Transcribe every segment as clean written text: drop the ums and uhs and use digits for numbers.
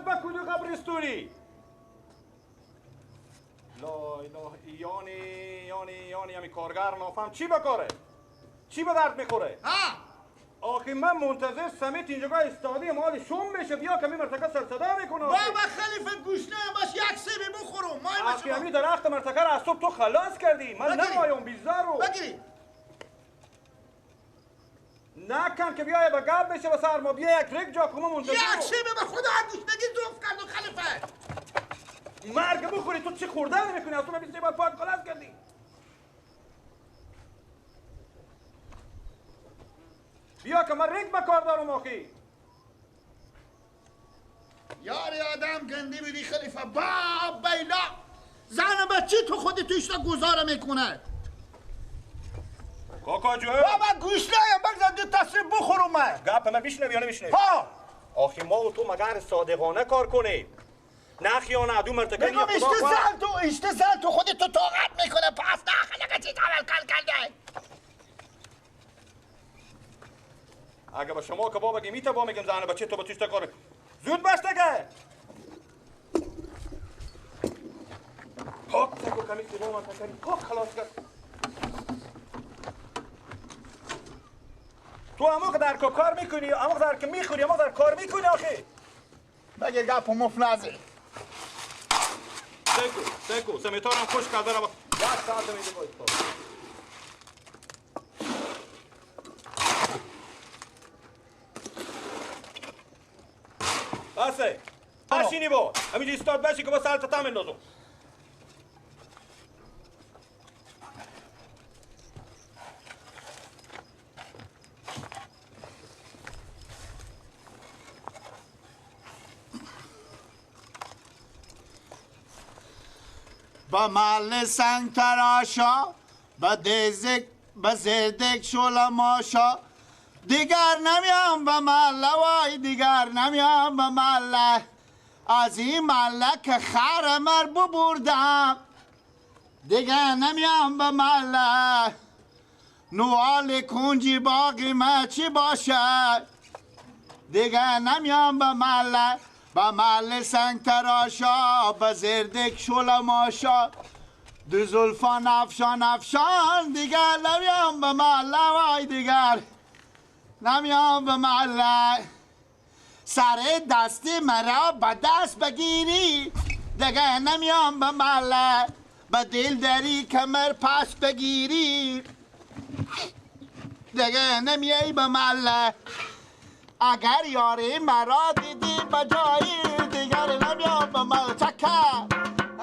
به کدو قبرستونی؟ لا اله یعنی یعنی یعنی همی کارگر نافهم چی بکاره؟ چی به درد میخوره؟ آخه من منتظر سمیت اینجا استادی مال شوم بشه بیا که می مرتکه سر صدا میکنه. بابا خلیفه گوشنه باش یک سیبی بخورم. آخه همی درخت مرتکه رو از صبح تو خلاص کردی. من نمایم بیزار رو بگیری نکن که بیای به گپ بشه به سر ما. بیا یک رگ جا کنم منتظر یک سیبی به خدا گوشنگی ضعف کرد و خلیفه مرگ بخوری. تو چی خوردن نمیکنی؟ از تو 23 بار پاک خلاص کردی. بیا که من رگ به کار دارم. آخی یاری آدم گندی بودی خلیفه. با بیلا زن بچه تو خودی تو ایشتا گزاره میکنه. کاکا جو بابا گوش نیم بگذار دو تصریف بخورم. من گپ من میشنوی یا نمیشنوی؟ ها آخی ما و تو مگر صادقانه کار کنیم نه خیانت. دو مرتکه میگم اشته زن تو اشته زن تو خودت تو طاقت میکنه. پس نه خلقه چیز عمل کل کرده. اگه با شما که بابا میته با میگم زن بچه تو با توش کار زود باش دیگه. پاک تکو کمی سیبا من تکری پاک خلاص کرد. تو اموق در کار میکنی، اموق در که میخوری، اموق در کار میکنی. آخه بگه گپ و مف نزی. تکو تکو سمیتارم خوش کرده را یک ساعت میده باید. بسه بشینی با همینجا استاد بشی که با سرت تم اندازم. با مال سنگ تراشا با دیزک با زردک شولا ماشا دیگر نمیام به محله وای دیگر نمیام به محله. از این محله که خر مر ببردم دیگر نمیام به محله. نوال کنجی باقی ما چی باشه دیگر نمیام به محله. به محله سنگ تراشا به زردک شولا ماشا دو زلفان افشان افشان دیگر نمیام به محله وای دیگر نمیام به محله. سر دستی مرا به دست بگیری دیگه نمیام به محله. به دل دری کمر پس بگیری دیگه نمیای به محله. اگر یاری مرا دیدی به جایی دیگر نمیام به محله. چکه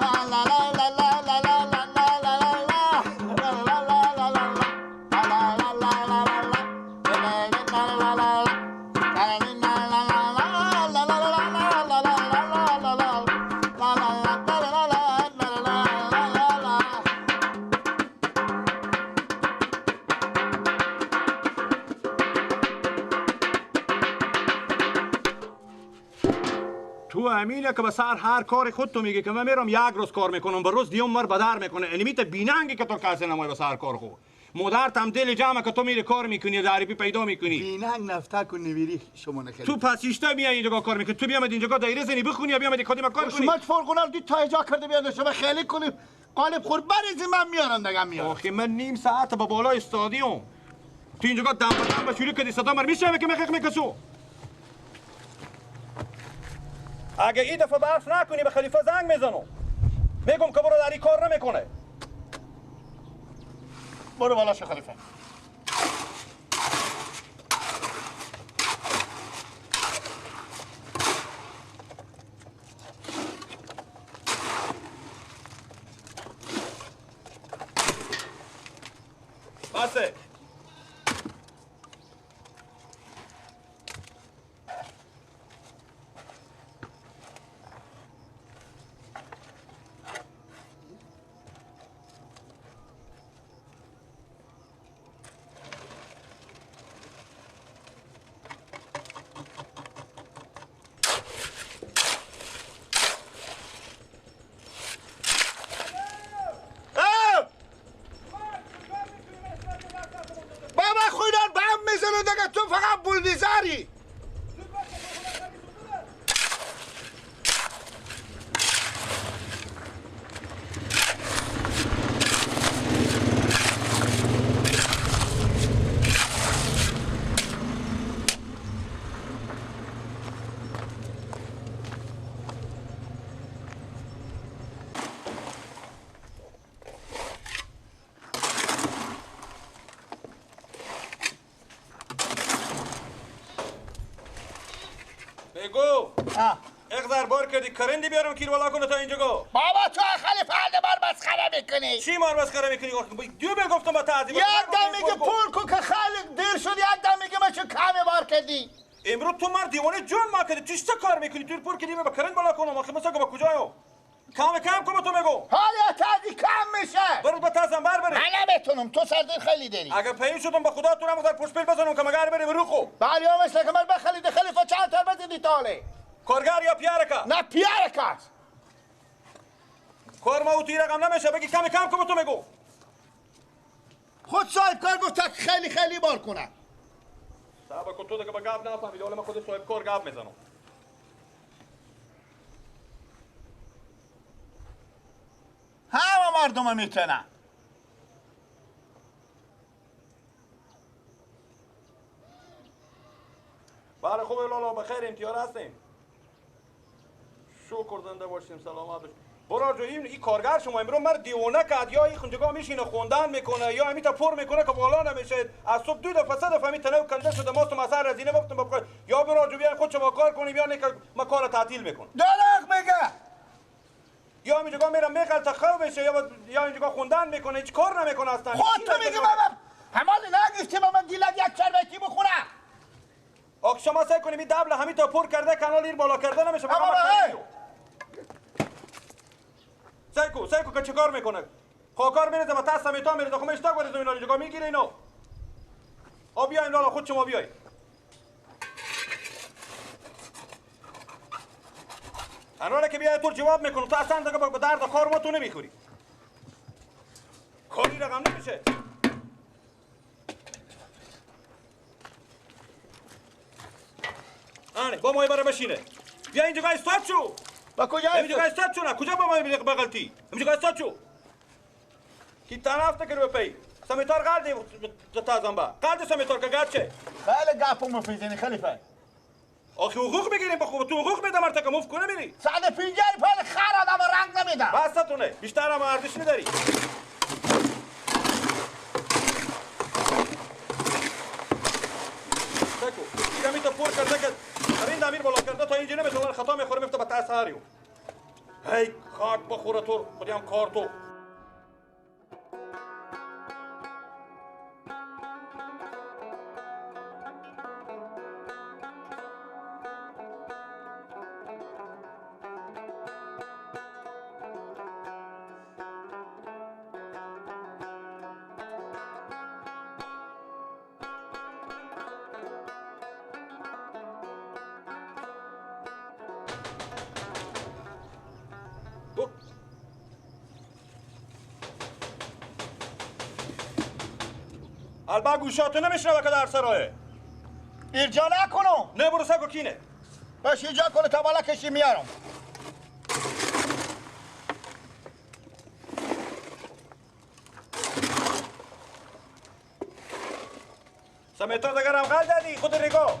لا لا لا لا لا لا لا لا لا لا. تو امینه که به سر هر کار خود تو میگه که من میرم یک روز کار میکنم به روز دیوم مر بدر میکنه. انیمیت بیننگی که تو کسی نمای به سر کار خود مادرت هم دل جمع که تو میری کار میکنی دریپی پیدا میکنی. بیننگ نفته کن نویری شما نخیلی. تو پسیشته میای اینجا کار میکنی. تو بیامد اینجا دایره زنی بخونی یا بیامد کدیم کار کنی. شما فرقونال دی تا اجا کرده بیاد شما خیلی کنی قالب خور بریزی من میارم دیگه میارم. آخه من نیم ساعت با بالای استادیوم تو اینجا دم به دم به شروع کردی صدا مر میشه که میخ میکسو. اگه این دفعه برف نکنی به خلیفه زنگ میزنم میگم که برو در این کار نمیکنه. برو بالا شو خلیفه. بسه اقدر بار کردی کرندی بیارم کیر بالا کنه تا اینجا گو. بابا تو خیلی فرد مار مسخره میکنی. چی مار مسخره میکنی؟ دو بل گفتم با تعذیب. یک دم میگه پول کو که خیلی دیر شد، یک دم میگه ما چه کم بار کردی. امروز تو مار دیوانه جون ما کردی. تو چه کار میکنی؟ تو پول کردی با کرند بالا کنم. آخه مثلا با کجایو؟ کم کم کم تو میگو. حالا تعذیب کم میشه. برو با تازم بر بری. من نمیتونم، تو سردین خیلی داری. اگه پی شدم با خدا تو نمودار پشت پل بزنم که مگر بری رو خو. بله مثل که من بخلید خلیفه چند تا بزنی تاله. کارگر یا پیارکا؟ نه پیارکا. کار ما او توی رقم نمیشه، بگی کم کم کم تو میگو. خود صاحب کار گفت خیلی خیلی بار کنه. صاحب کو تو دیگه با گپ نفهمیدی، حالا من خود صاحب کار گپ میزنم. همه مردم میتونن. بله خوبه لالا، بخیر امتیار هستیم. شکر زنده باشیم، سلامت باشیم. برو جو این کارگر شما امروز مر دیوانه کرد، یا این خونجگاه میشینه خوندن میکنه یا همیتا پر میکنه که بالا نمیشه. از صبح دو دفعه سه دفعه تنه کنده شده ماست و مسر رزینه گفتم بابا یا برو جو بیا خود شما کار کنیم یا نه ما کار تعطیل میکنم. دروغ میگه. یا اینجا میرم میغلطه خو بشه یا اینجا خوندن میکنه، هیچ کار نمیکنه اصلا. خود تو میگی بابا همال نگفتی بابا دیلک یک چربکی بخوره. آخ شما سعی کنیم این دبل همین تا پر کرده کانال ایر بالا کرده نمیشه. سعی کو که چیکار میکنه؟ خاکار میریزه و تا سمیتا میریزه. خب اشتاق بریزم اینا اینجا میگیره اینو. آ بیاین لالا خود شما بیای. انواله که بیای تو جواب میکنم تو اصلا دیگه به درد کار ما تو نمیخوری. کاری رقم نمیشه. آره با مای برای بشینه. بیا اینجا استاد شو. با کجا؟ اینجا استاد شو نه کجا با مای بغلتی؟ اینجا استاد شو. کی طرف تکر به پی. سمیتار قلدی تازم با. قلد سمیتار که گچه. خیلی گپو مفیزنی خلیفه. آخه حقوق میگیریم با خوب تو حقوق میدم مرتکه مفت کنه میری. 150 پول خر آدم رنگ نمیدم. بستونه بیشتر هم ارزش نداری. تکو اینمی تو پر کرده که این امیر بالا کرده تا اینجا نمیشه خطا میخوره میفته به تاساریو. هی خاک بخوره تو خودی هم کار تو. البا گوشاتو نمیشنوه که در سرایه. ایرجا نکنم. نه برو سگو کینه. باش ایرجا کنه تا بالا کشی میارم. سمیتا دگرم قل دادی خود نگاه.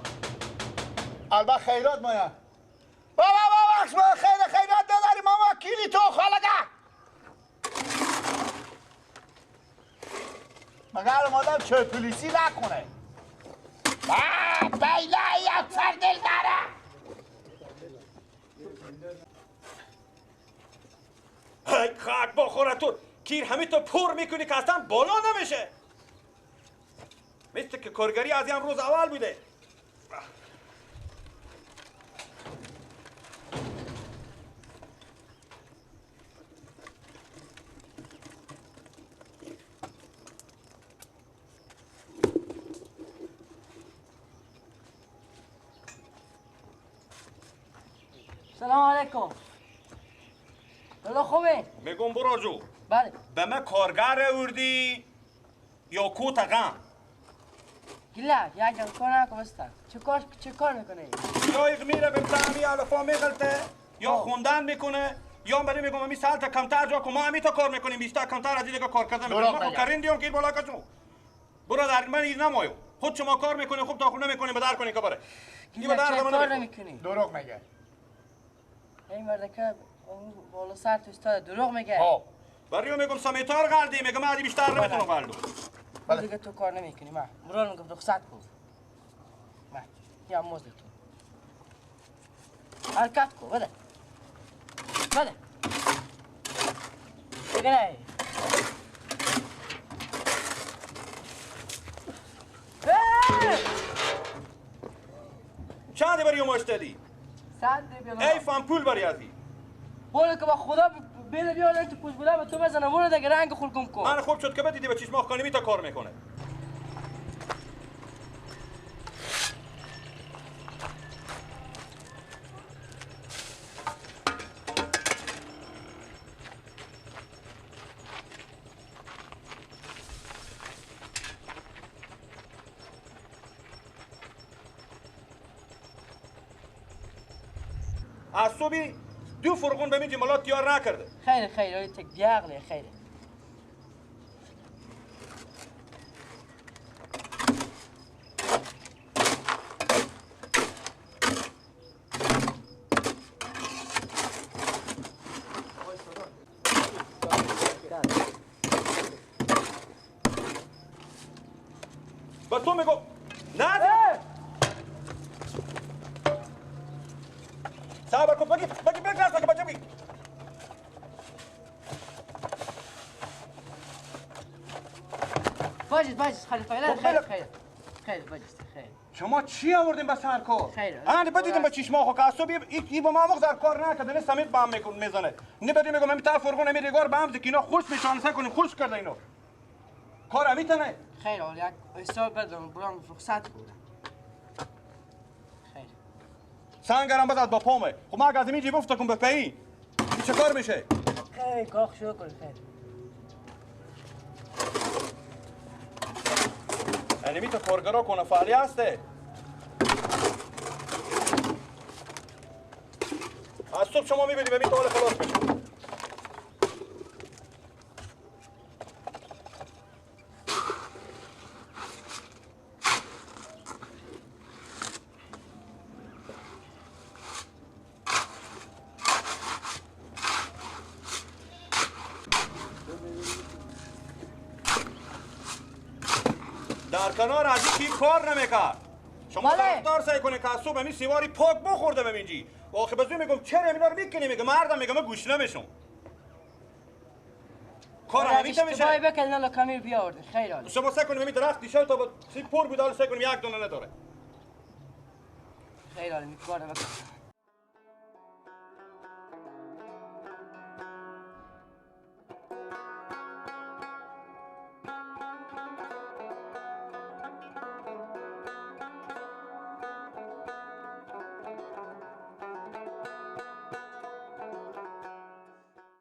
البا خیرات مایا. بابا بابا ما خیر خیرات نداری ماما کیلی تو خالگه. مگر مادم چه پلیسی نکنه. بیله یک سردل داره. هی خاک بخوره تو کیر همه تو پر میکنی که اصلا بالا نمیشه. مثل که کارگری از این روز اول بوده. سلام علیکم. لالا خوبه؟ میگم برو جو. بله. به من کارگر اوردی یا کوت غم؟ گلا یک جان کار نکن بستا. چه کار میکنه؟ یا یک میره به تعمی الفا میغلطه یا خوندن میکنه یا برای میگم می سالت کمتر جا کن ما همی تا کار میکنیم 20 کمتر از دیگه کار کردن میکنیم. ما کرین دیوم که بالا کچو. برو در من این نمایو. خود شما کار میکنه خوب تا خونه میکنه به در کنی کبره. این به درد من نمیکنی. دروغ میگه. این مرد که اون بالا سر تو استاد دروغ میگه. برای میگم سمیتار قلدی میگم من بیشتر نمیتونم قلدو. بله دیگه تو کار نمیکنی. من برو میگم رخصت کن. من یا مزد تو. حرکت کو بده بده دیگه. چند بری ماش دادی؟ ای فهم پول بری ازی. برو که با خدا بده بیاره تو پوش بوده به تو بزنم. برو دیگه رنگ خلقم کن. من خوب شد که بدیدی به چشم خانمی تا کار میکنه. از صبحی دو فرقون به می جملات تیار نکرده. خیر خیر تک بیعقله خیر. با تو میگو نه صبر کن بگی بگی بگی بگی بگی. باجز باجز خیلی خیلی خیلی خیلی خیلی باجز خیلی. شما چی آوردین به سرکار؟ خیر. انا بدیدم به چشما خو که ای با ما مقدار کار نکرده نه سمید با هم میکن میزنه. نه بدی میگم می تا فرقون می ریگار به هم که اینا خوش میشان سعی کنیم خوش کرده اینو. کار امیتنه. خیر حالا یک حساب بدم برام رخصت بودم. خیر. سنگرم بزد با پامه. خب ما از اینجا بفتم به پایین. چه کار میشه؟ خیر کاخ شو کن خیر. یعنی تو کارگرا کنه فعلی هسته. از صبح شما میبینی ببین تا حال خلاص میشه. در کنار از این کار نمیکرد. شما طرفدار سعی کنه که از صبح می سیواری پاک بخورده به اینجی. آخه بزرگ میگم چرا اینا رو میکنی؟ میگم مردم میگم گوش نمیشم. کار همیشه میشه. اشتباهی بکن نه کامیر بیاورد. خیر عالی. شما سعی کنیم می درخت دیشب تا با سی پر بود حالا سعی کنیم یک دونه نداره. خیر عالی میکارم بکن.